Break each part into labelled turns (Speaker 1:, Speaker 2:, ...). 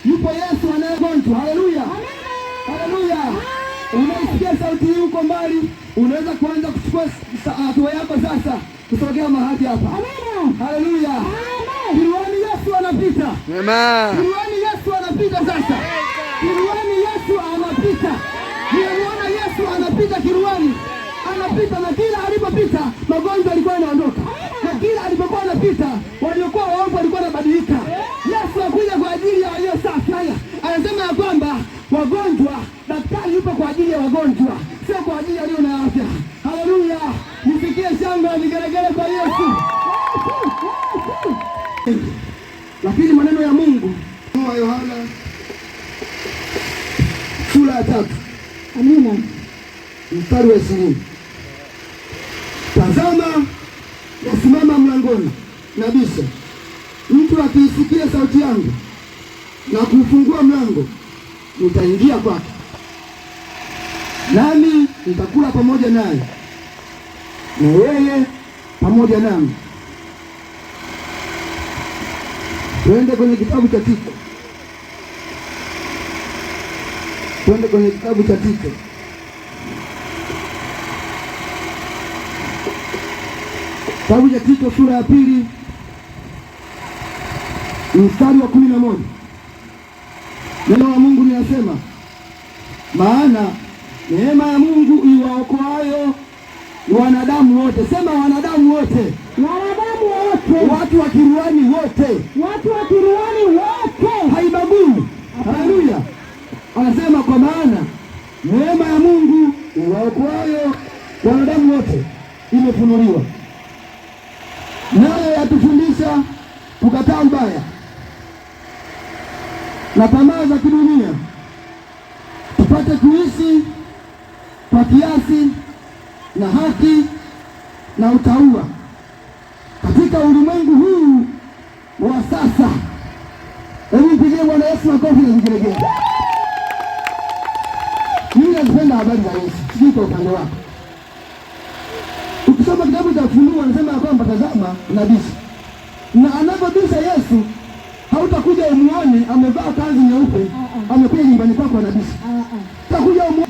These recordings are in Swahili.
Speaker 1: Yupo Yesu anayegonjwa. Haleluya, haleluya. Unaisikia sauti hii huko mbali, unaweza kuanza kuchukua hatua yako sasa kusogea mahali hapa. Haleluya. Kiruani Yesu anapita.
Speaker 2: Amen.
Speaker 1: Kiruani Yesu anapita sasa. Kiruani Yesu anapita. Nilimuona Yesu anapita Kiruani, anapita na kila alipopita magonjwa alikuwa yanaondoka, na kila alipokuwa anapita waliokuwa waovu walikuwa wanabadilika. Yesu akuja kwa ajili ya walio safi. Haya, anasema ya kwamba wagonjwa, daktari yupo kwa ajili ya wagonjwa, sio kwa ajili ya walio na afya. Haleluya! Nisikie shangwe na vigelegele kwa Yesu. Lakini maneno ya Mungu wa Yohana sura ya 3
Speaker 3: Amina.
Speaker 1: mstari wa 20. Tazama, nasimama mlangoni nabisha, mtu akiisikia sauti yangu na kuufungua mlango, nitaingia kwake, nami nitakula pamoja naye na yeye pamoja nami. Twende kwenye kitabu cha Tito, twende kwenye kitabu cha Tito kitabu cha Tito sura ya 2 mstari wa 11. Neno la Mungu linasema, maana neema ya Mungu iwaokoayo wanadamu wote. Sema wanadamu wote.
Speaker 3: Wanadamu wote.
Speaker 1: Watu wa Kiruani wote.
Speaker 3: Watu wa Kiruani wote.
Speaker 1: Haibagui. Haleluya. Anasema kwa maana neema ya Mungu iwaokoayo wanadamu wote imefunuliwa, nayo yatufundisha kukataa ubaya na tamaa za kidunia, tupate kuishi kwa kiasi na haki na utauwa katika ulimwengu huu wa sasa. Hebu mpigie Bwana Yesu makofi na vigelegele. Mimi nazipenda habari za Yesu, sijui kwa upande wako. Ukisoma kitabu cha Ufunuo anasema ya kwamba tazama nabisha, na anapobisha Yesu hautakuja umuone amevaa kanzu nyeupe, amekuja nyumbani kwako anabisha. Utakuja umuone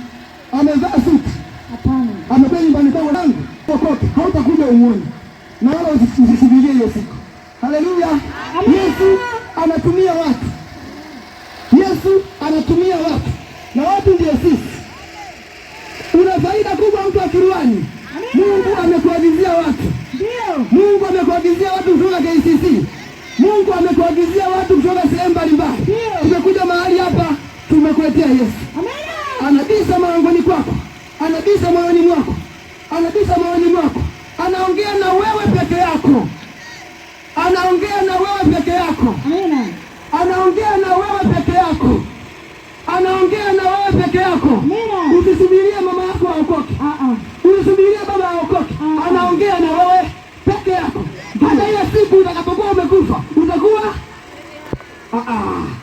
Speaker 1: amevaa suti, amekuja nyumbani kwako langu kokote, hautakuja umuone, na wala usisubirie hiyo siku. Haleluya! Yesu anatumia watu, Yesu anatumia watu, na watu ndio sisi. Una faida kubwa mtu wa Kiruani. Mungu amekuagizia watu. Mungu amekuagizia watu kutoka KCC. Mungu amekuagizia watu kutoka sehemu mbalimbali. Tumekuja mahali hapa, tumekuletea Yesu. Anabisha mlangoni kwako, anabisha moyoni mwako, anabisha moyoni mwako. Anaongea na wewe peke yako, anaongea na wewe peke yako, anaongea na wewe peke yako, anaongea na wewe peke yako. Usisubirie mama yako aokoke, usisubirie baba aokoke. Anaongea na wewe peke yako. Hata ile siku utakapokuwa umekufa, utakuwa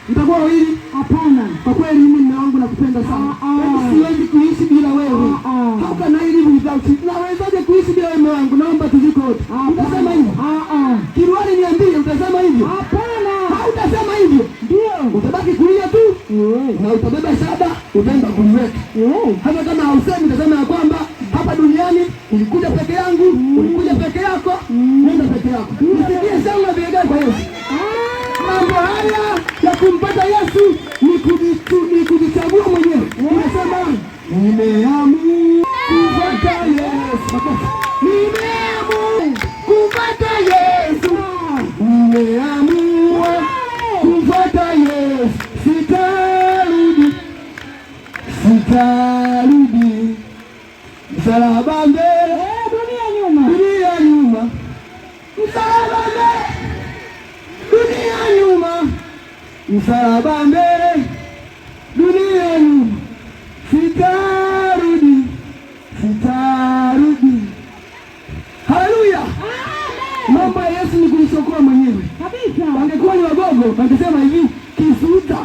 Speaker 1: mtakuwa wawili?
Speaker 3: Hapana.
Speaker 1: Kwa kweli mimi mume wangu nakupenda sana. Yaani siwezi kuishi bila wewe. How can I live without you? Nawezaje kuishi bila wewe mume wangu? Naomba tuzike wote. Utasema hivyo? Kiruani niambie, utasema hivyo?
Speaker 3: Hapana.
Speaker 1: Hautasema hivyo.
Speaker 3: Ndio.
Speaker 1: Utabaki kulia tu na utabeba shaba, utaenda kuliweka. Hata kama hausemi, utasema ya kwamba hapa duniani ulikuja peke yangu, ulikuja peke yako, nenda peke yako. Nisikie shangwe na vigelegele kwa Yesu. Mambo haya ya kumpata Yesu ni kujichagua mwenyewe. Unasema nimeamua kumfuata Yesu. Nimeamua kumfuata Yesu. Nimeamua kumfuata Yesu. Sitarudi, sitarudi. Msalaba mbele,
Speaker 3: Dunia nyuma.
Speaker 1: dunia nyuma. Msalaba mbele, dunia nyuma. Msalaba mbele, dunia nyuma. Sitarudi, sitarudi. Haleluya! Mambo ya Yesu ni kujichokoa mwenyewe.
Speaker 3: Kabisa.
Speaker 1: Wangekuwa ni wagogo, wangesema hivi, kisuta.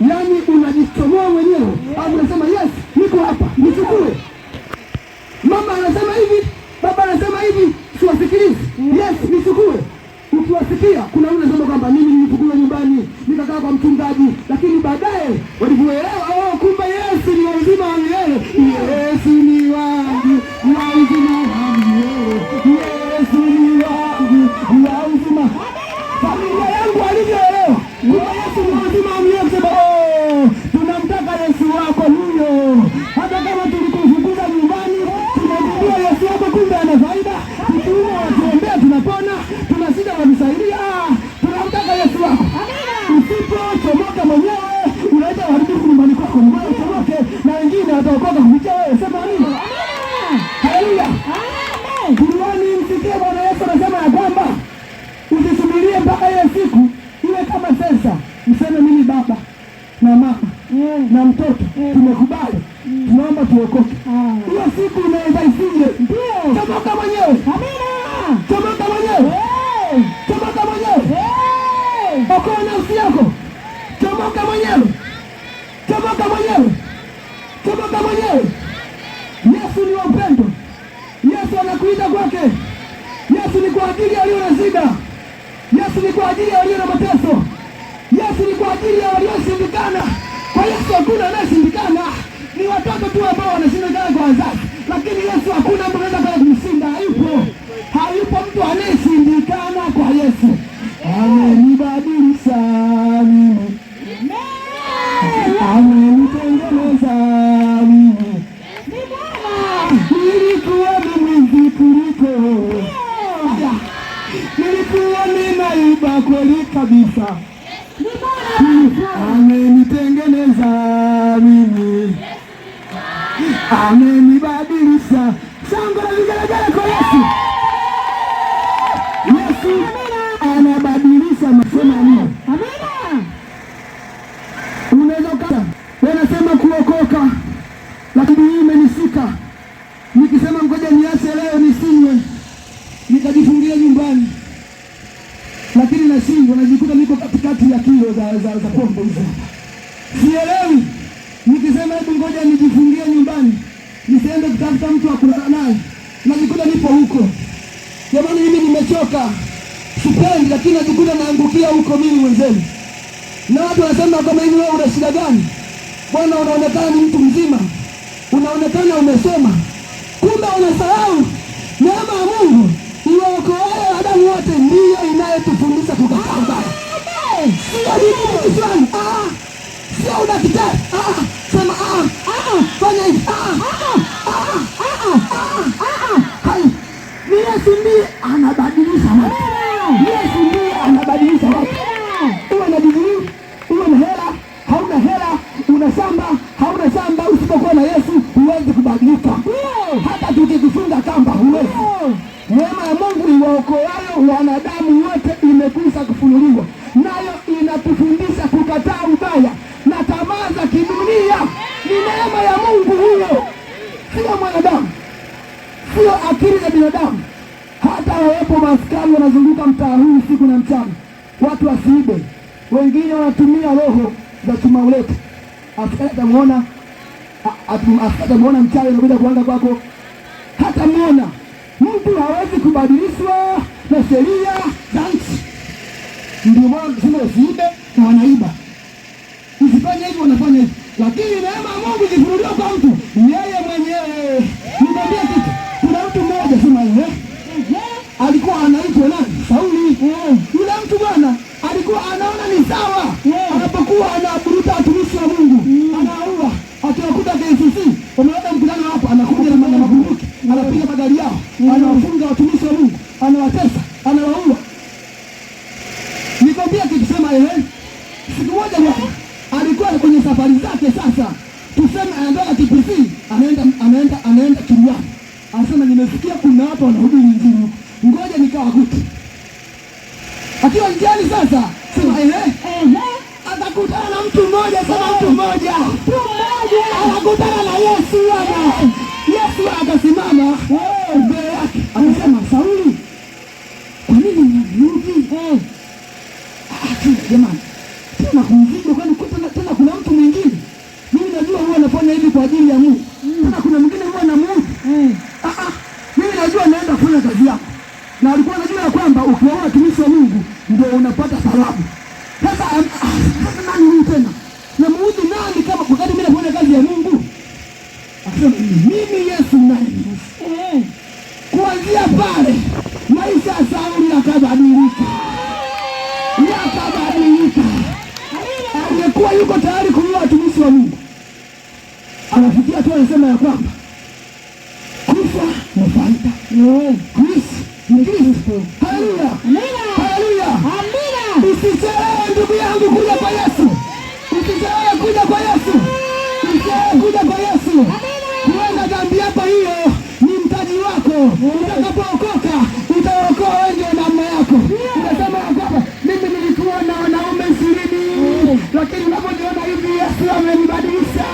Speaker 1: Yaani unajichomoa mwenyewe. Au unasema yes, niko hapa, nichukue. Mama anasema hivi, baba anasema hivi, siwasikilizi. Yes, nichukue. Ukiwasikia kuna mtu anasema kwamba mimi nilifukuzwa nyumbani, nikakaa kwa mchungaji, lakini baadaye walivyoelewa, oh, kumbe Yesu ni wa uzima wa milele. Yesu ni wangu wa uzima wa milele. Yesu ni wangu wa uzima. Familia yangu walivyoelewa kumbe Yesu ni wa uzima wa milele, kusema oh, tunamtaka Yesu wako huyo, hata kama tulikufukuza nyumbani, tunagundua Yesu wako kumbe ana faida. Tukiumwa watuombea, tunapona, tuna shida watusaidia. Tunamtaka Yesu wako. Usipochomoka mwenyewe unaleta uharibifu nyumbani kwako. Mbona uchomoke na wengine wataokoka kupitia wewe? Sema amina. Haleluya. Kuruani, msikie Bwana Yesu anasema ya kwamba usisubirie mpaka ile siku iwe kama sensa, mseme mimi baba na mama na mtoto tumekubali, tunaomba tuokoke. Hiyo siku inaweza isije. Chomoka mwenyewe, chomoka mwenyewe, chomoka mwenyewe, okoa nafsi yako. Chomoka mwenyewe, chomoka mwenyewe, chomoka mwenyewe. Yesu ni wa upendo. Yesu anakuita kwake. Yesu ni kwa ajili ya walio na shida. Yesu ni kwa ajili ya walio na mateso. Yesu ni kwa ajili ya walioshindikana. Kwa Yesu hakuna anayeshindikana. Ni watoto tu ambao wanashindikana kwa wazazi, lakini Yesu hakuna mtu anaweza kwenda kumshinda. Hayupo, hayupo mtu anayeshindikana kwa Yesu. Amenibadilisha mimi, amenitengeneza mimi. Nilikuwa ni mwizi kuliko, nilikuwa ninaiba kweli kabisa. Amenitengeneza mimi, amenibadilisha. Shangwe na vigelegele kwa Yesu. Yesu anabadilisha. Masema amina. Unaweza ukata, wanasema kuokoka, lakini hii imenishika. Nikisema ngoja niache leo nisinywe, nikajifungia nyumbani, lakini nashindwa, najikuta niko katikati ya kilo za pombe hizi hapa. Sielewi. Nikisema hebu ngoja nijifungie nyumbani, nisiende kutafuta mtu wa kulala naye, najikuta nipo huko. Jamani, mimi nimechoka, sipendi, lakini najikuta naangukia huko mimi mwenzenu. Na watu wanasema kama hivi, wewe una shida gani? Bwana, unaonekana ni mtu mzima, unaonekana umesoma, kumbe unasahau neema ya Mungu iwaokoayo wanadamu wote ndiyo inayotufundisha kukataa ubaya. Sio nini kichwani, ah, sio udaktari, ah, sema ah, ah, fanya hivi, ah, ah, ah, ah, ah. Hai, ni Yesu ndiye anabadilisha watu. Yesu ndiye anabadilisha watu. Uwe na degree, uwe na hela, hauna hela, una shamba, hauna shamba, usipokuwa na Yesu huwezi kubadilika. Hata tukikufunga kamba huwezi. Neema ya Mungu iwaokoayo wanadamu wote imekwisha kufunuliwa, nayo inatufundisha kukataa ubaya na tamaa za kidunia. Ni neema ya Mungu huyo, sio mwanadamu, sio akili za binadamu. Hata wawepo maaskari wanazunguka mtaa huu usiku na mchana, watu wasiibe. Wengine wanatumia roho za chuma ulete. Askari atamuona, askari atamuona mchawi anakuja kuanga kwako, hatamuona. Mtu hawezi kubadilishwa na sheria za nchi. Ndio maana tunasema usiibe na wanaiba, usifanye hivi, wanafanya hivi. Lakini neema ya Mungu ikifunuliwa kwa mtu, yeye mwenyewe. Nikwambie kitu, kuna mtu mmoja sema eh, alikuwa anaitwa nani? Sauli. Yule mtu bwana alikuwa anaona ni sawa anapokuwa anaburuta watumishi wa Mungu, anaua. Akiwakuta KCC wameweka mkutano hapo, anakuja na mabunduki, anapiga magari yao, anawafunga watumishi wa Mungu, anawatesa, anawaua. Nikwambia kitu, sema ehe. Siku moja bwana alikuwa kwenye safari zake, sasa tuseme anatoka TPC anaenda Kiriani, anasema nimesikia kuna hapa wanahubiri injili huko, ngoja nikawakute. Akiwa njiani sasa, sema ehe, akakutana na mtu mmoja, sema mtu mmoja, akakutana na Yesu bwana. Yesu akasimama mbele yake, akasema Sauli, kwa nini unaniudhi? Ah, jamani, tena kumzigo kwani tena kuna mtu mwingine? Mimi najua huwa nafanya hivi kwa ajili ya Mungu. Tena kuna mwingine huwa namuudhi. Ah ah, mimi najua naenda kufanya kazi yako. Na alikuwa anajua ya kwamba ukiwaona watumishi wa Mungu ndio unapata thawabu. Sasa sasa nani huyu tena? Na Akasema mimi Yesu nayemgusa. Kuanzia pale maisha ya Sauli yakabadilika, yakabadilika. Aliyekuwa yuko tayari kuua watumishi wa Mungu anafikia tu anasema ya kwamba kufa ni faida, kuishi ni Kristo. Haleluya, haleluya. Usichelewe ndugu yangu kuja kwa Yesu, usichelewe kuja kwa Yesu, usichelewe kuja kwa Yesu. Huenda dhambi yako hiyo ni mtaji wako. Utakapookoka utaokoa wengi wa namna yako. Unasema ya kwamba mimi nilikuwa na wanaume 20, lakini unaponiona hivi Yesu amenibadilisha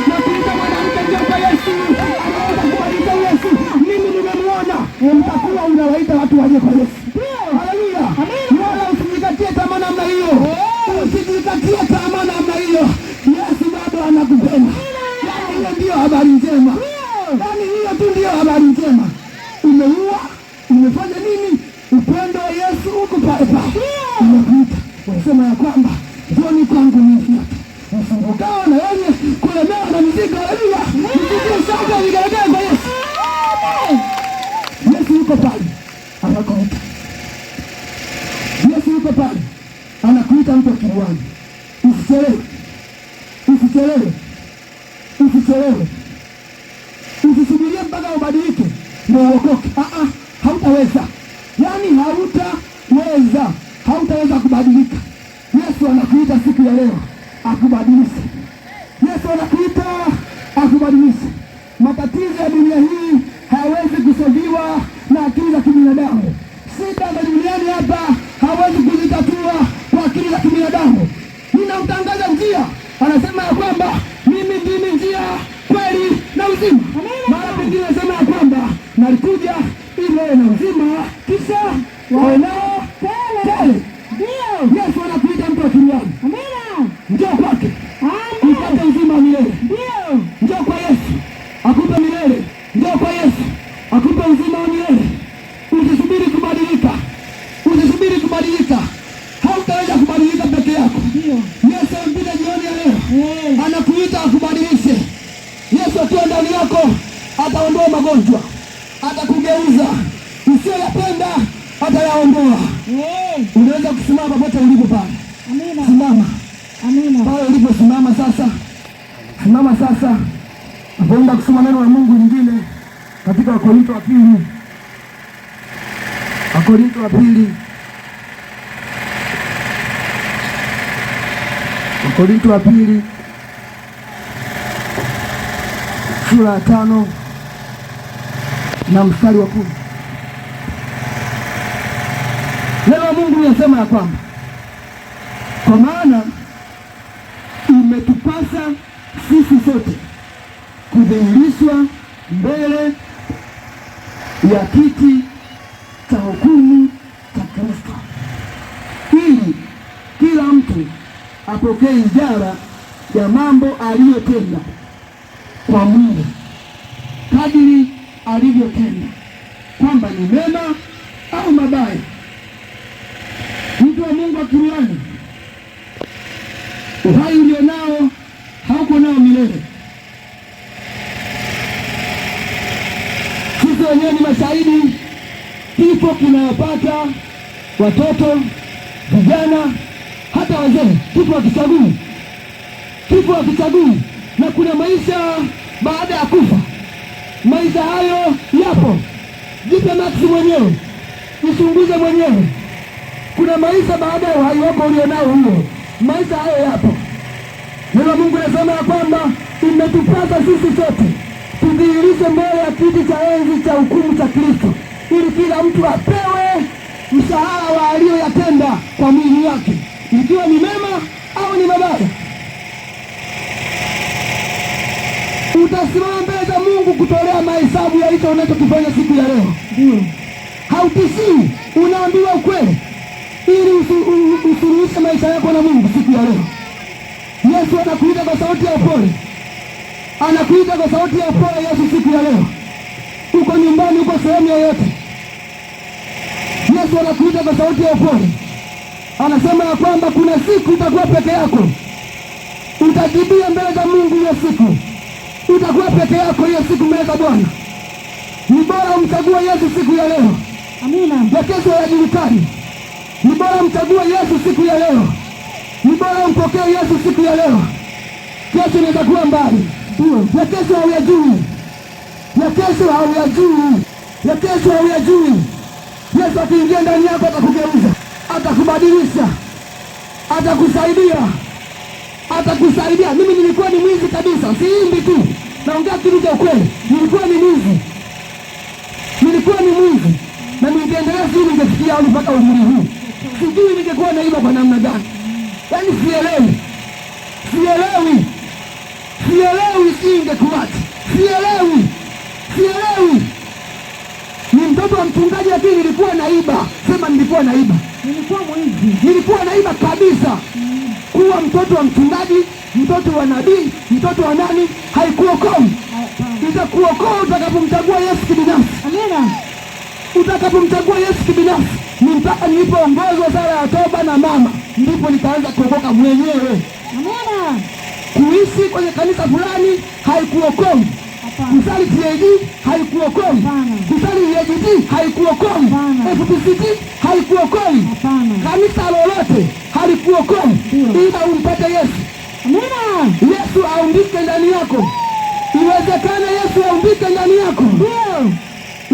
Speaker 1: na kuita mwanamke njoo kwa Yesu, anaweza kubadilisha Yesu. Mimi nimemuona. Mtakuwa unawaita watu waje kwa Yesu. Haleluya! Wala usijikatie tamaa namna hiyo, usijikatie tamaa namna hiyo. Yesu bado anakupenda. Yaani hiyo ndiyo habari njema, yaani hiyo tu ndiyo habari njema. Umeua, umefanya nini? Upendo wa Yesu uko pale pale, unakuita, unasema ya kwamba njoni kwangu ninyi nyote msumbukao na wenye kulemewa na mizigo. Haleluya! Msikie shangwe vigelegele kwa Yesu. Yesu yuko pale anakuita. Yesu yuko pale anakuita mtu wa Kiruani. Usichelewe, usichelewe, usichelewe, usisubirie mpaka ubadilike ndio uokoke. Ah, hautaweza, yaani hautaweza, hautaweza kubadilika. Yesu anakuita siku ya leo akubadilishe. Yesu anakuita akubadilishe. Matatizo ya dunia hii hayawezi kusolviwa na akili za kibinadamu. Shida za duniani hapa hawezi kuzitatua kwa akili za kibinadamu. Ninamtangaza njia, anasema ya kwamba mimi ndimi njia, kweli na uzima. Mara pengine anasema ya kwamba nalikuja ili wawe na uzima, kisha wawe nao tele. Yesu anakuita mtu wa Kiruani, njoo kwake upate uzima wa milele. Njoo kwa Yesu akupe milele. Njoo kwa Yesu akupe uzima wa milele. Usisubiri kubadilika, usisubiri kubadilika. Hautaweza kubadilika peke yako. Yesu amepita jioni ya leo, anakuita akubadilishe. Yesu akiwa ndani yako ataondoa magonjwa, atakugeuza. Usiyoyapenda atayaondoa. Unaweza kusimama popote ulipo pale, simama pale uliposimama sasa. Simama sasa, napoenda kusoma neno la Mungu lingine katika Wakorinto wa pili, Wakorinto wa pili, Wakorinto wa pili sura ya 5 na mstari wa 10. Neno la Mungu linasema ya kwamba kwa maana imetupasa sisi sote kudhihirishwa mbele ya kiti cha hukumu cha Kristo, ili kila mtu apokee ijara ya mambo aliyotenda kwa mwili, kadiri alivyotenda, kwamba ni mema au mabaya. Mtu wa Mungu wa Kiruani, uhai ulionao hauko nao milele. Sisi wenyewe ni mashahidi, kifo kinawapata watoto, vijana, hata wazee. Kifo hakichagui, kifo hakichagui. Na kuna maisha baada ya kufa. Maisha hayo yapo. Jipe maksi mwenyewe, jichunguze mwenyewe. Kuna maisha baada ya uhai wako ulionao huo, maisha hayo yapo. Neno la Mungu linasema ya kwamba imetupasa sisi sote tudhihirishe mbele ya kiti cha enzi cha hukumu cha Kristo, ili kila mtu apewe mshahara wa aliyoyatenda kwa mwili wake, ikiwa ni mema au ni mabaya. Utasimama mbele za Mungu kutolea mahesabu ya hicho unachokifanya siku ya leo. Hautishii, unaambiwa ukweli ili usuluhishe maisha yako na Mungu siku ya leo. Yesu anakuita kwa sauti ya upole, anakuita kwa sauti ya upole Yesu siku ya leo. Uko nyumbani, uko sehemu yoyote, Yesu anakuita kwa sauti ya upole, anasema ya kwamba kuna siku utakuwa peke yako, utajibia mbele za Mungu hiyo siku. Utakuwa peke yako hiyo siku mbele za Bwana. Ni bora umchague Yesu siku ya leo.
Speaker 3: Amina.
Speaker 1: Ya kesho hayajulikani. Ni bora umchague Yesu siku ya leo. Ni bora umpokee Yesu siku ya leo. Kesho inaweza kuwa mbali. Ya kesho hauyajui. Ya kesho hauyajui. Ya kesho hauyajui. Yesu akiingia ndani yako atakugeuza, atakubadilisha, atakusaidia, atakusaidia. Mimi nilikuwa ni mwizi kabisa, siimbi tu, naongea kitu cha ukweli. Nilikuwa ni mwizi, nilikuwa ni mwizi, na ningeendelea sijui ningefikia wapi mpaka umri huu, sijui ningekuwa naiba kwa namna gani. Yaani sielewi, sielewi, sielewi, sijui ingekuwaje, sielewi, sielewi. Ni mtoto wa mchungaji, lakini nilikuwa naiba. Sema nilikuwa naiba.
Speaker 3: Nilikuwa mwizi.
Speaker 1: Nilikuwa naiba kabisa. Kuwa mtoto wa mchungaji, mtoto wa nabii, mtoto wa nani, haikuokoi. Itakuokoa utakapomchagua Yesu kibinafsi.
Speaker 3: Amina.
Speaker 1: Utakapomchagua Yesu kibinafsi. Ni mpaka nilipoongozwa sala ya toba na mama, ndipo nikaanza kuokoka mwenyewe.
Speaker 3: Amina.
Speaker 1: Kuishi kwenye kanisa fulani haikuokoi.
Speaker 3: Hapana.
Speaker 1: Kusali TAG haikuokoi.
Speaker 3: Hapana.
Speaker 1: Kusali EAGT haikuokoi.
Speaker 3: Hapana.
Speaker 1: FPCT haikuokoi.
Speaker 3: Hapana.
Speaker 1: Kanisa lolote halikuokoi,
Speaker 3: Ndio.
Speaker 1: ila umpate Yesu.
Speaker 3: Amina.
Speaker 1: Yesu aumbike ndani yako. Iwezekane Yesu aumbike ndani yako.
Speaker 3: Ndio.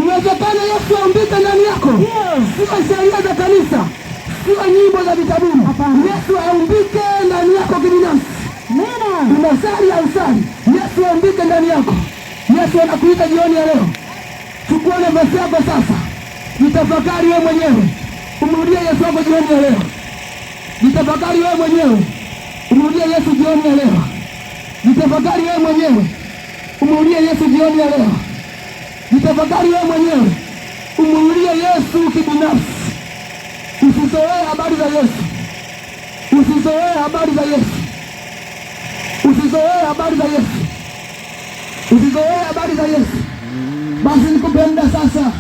Speaker 1: Iwezekane Yesu aumbike ndani yako.
Speaker 3: Ndio.
Speaker 1: Sio sheria za kanisa, sio nyimbo za vitabuni.
Speaker 3: Hapana.
Speaker 1: Yesu aumbike ndani yako kibinafsi.
Speaker 3: Amina.
Speaker 1: Unasali au usali, Yesu aumbike ndani yako. Yesu anakuita jioni ya leo. Chukua nafasi yako sasa, jitafakari wewe mwenyewe, umrudie Yesu wako jioni ya leo. Jitafakari wewe mwenyewe, umrudie Yesu jioni ya leo. Jitafakari wewe mwenyewe, umrudie Yesu jioni ya leo. Jitafakari wewe mwenyewe, umrudie Yesu kibinafsi. Usizoee habari za Yesu, usizoee habari za Yesu, usizoee habari za Yesu, usizoee habari za Yesu. Basi nikupe muda sasa,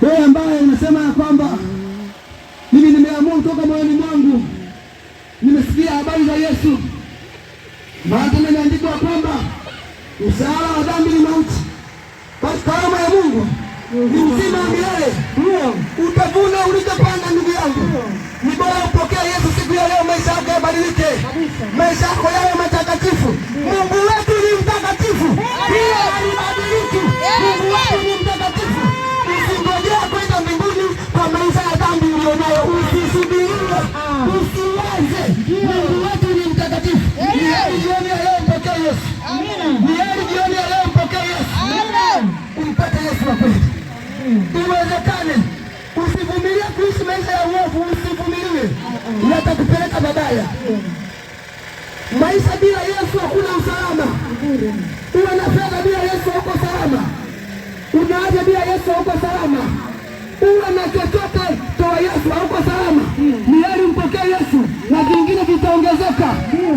Speaker 1: wewe ambaye unasema ya kwamba mimi nimeamua kutoka moyoni mwangu, nimesikia habari za Yesu. Maana imeandikwa kwamba mshahara wa dhambi ni mauti, bali karama ya Mungu ni uzima wa milele.
Speaker 3: Ndio.
Speaker 1: Utavuna ulichopanda, ndugu yangu. Ni bora upokee Yesu siku ya leo, maisha yako yabadilike,
Speaker 3: Kabisa.
Speaker 1: maisha yako yawe matakatifu. Mungu wetu ni mtakatifu, hiyo halibadiliki. Mungu wetu ni mtakatifu. Usingojee kwenda mbinguni kwa maisha ya dhambi ulionayo, usisubirie, usiwaze. Mungu wetu ni mtakatifu. Ni heri jioni ya leo mpokee Yesu.
Speaker 3: Amina.
Speaker 1: Ni heri jioni ya leo mpokee Yesu, umpate Yesu wa kweli. Iwezekane. Usivumilie kuishi maisha ya uovu, usivumilie, yatakupeleka mabaya. Maisha bila Yesu hakuna usalama. Uwe na fedha bila Yesu hauko salama. Una afya bila Yesu hauko salama. Uwe na chochote, toa Yesu, hauko salama. Ni heri mpokee Yesu na vingine vitaongezeka,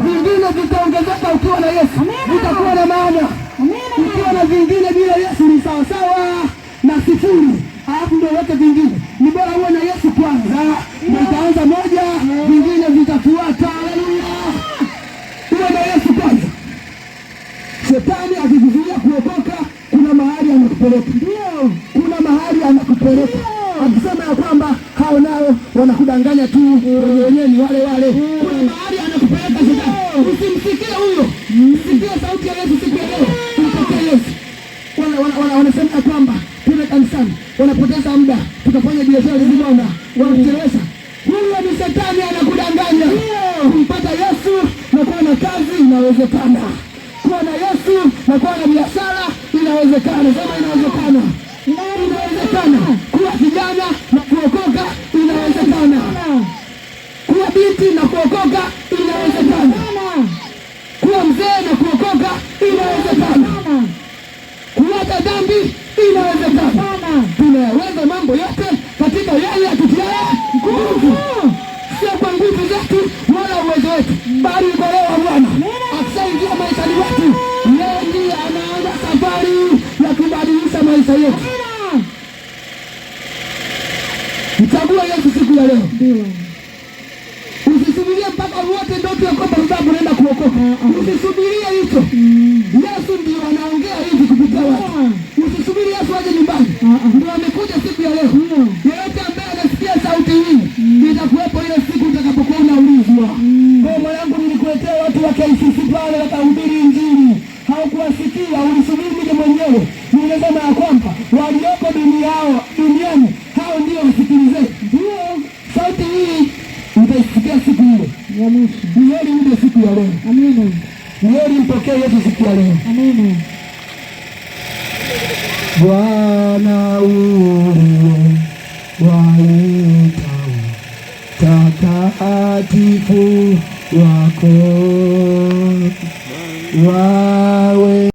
Speaker 1: vingine vitaongezeka ukiwa na Yesu, vitakuwa na maana. Ukiwa na vingine bila Yesu ni sawasawa na sifuri, alafu ndio uweke vingine. Ni bora uwe na Yesu kwanza, ndio itaanza moja, vingine vitafuata. Haleluya! Uwe na Yesu kwanza. Shetani akikuzuia kuokoka, kuna mahali anakupeleka.
Speaker 3: Ndio.
Speaker 1: Kuna mahali anakupeleka akisema ya kwamba hao nao wanakudanganya tu, wenyewe ni wale wale. Kuna mahali anakupeleka shetani. Usimsikie huyo, sikie sauti ya Yesu siku ya leo, umpokee Yesu. Wanasema ya kwamba tuna kanisani, wanapoteza muda, tukafanya biashara zizibona, wanatuchelewesha. Huyo ni shetani anakudanganya. Kumpata Yesu na kuwa na kazi inawezekana, kuwa na Yesu na kuwa na biashara inawezekana. Sema inawezekana, inawezekana. Kuwa kijana na kuokoka inawezekana, kuwa binti na kuokoka inawezekana, kuwa mzee na kuokoka inawezekana, kuacha dhambi inawezekana. Tunayaweza mambo yote katika yeye atutiaye nguvu, sio kwa nguvu zetu wala uwezo wetu, bali kwa Roho wa Bwana. Akishaingia maishani mwetu, yeye ndiye anaanza safari ya kubadilisha maisha yetu. Mchague Yesu siku ya leo. Usisubirie mpaka wote ndoto ya kwamba sasa unaenda kuokoka. Usisubirie hicho. Yesu ndio
Speaker 3: Ya mwisho.
Speaker 1: Ni heri uje siku ya leo.
Speaker 3: Amina.
Speaker 1: Ni heri mpokee Yesu siku ya leo.
Speaker 3: Amina.
Speaker 1: Bwana uliye waita takatifu wako wawe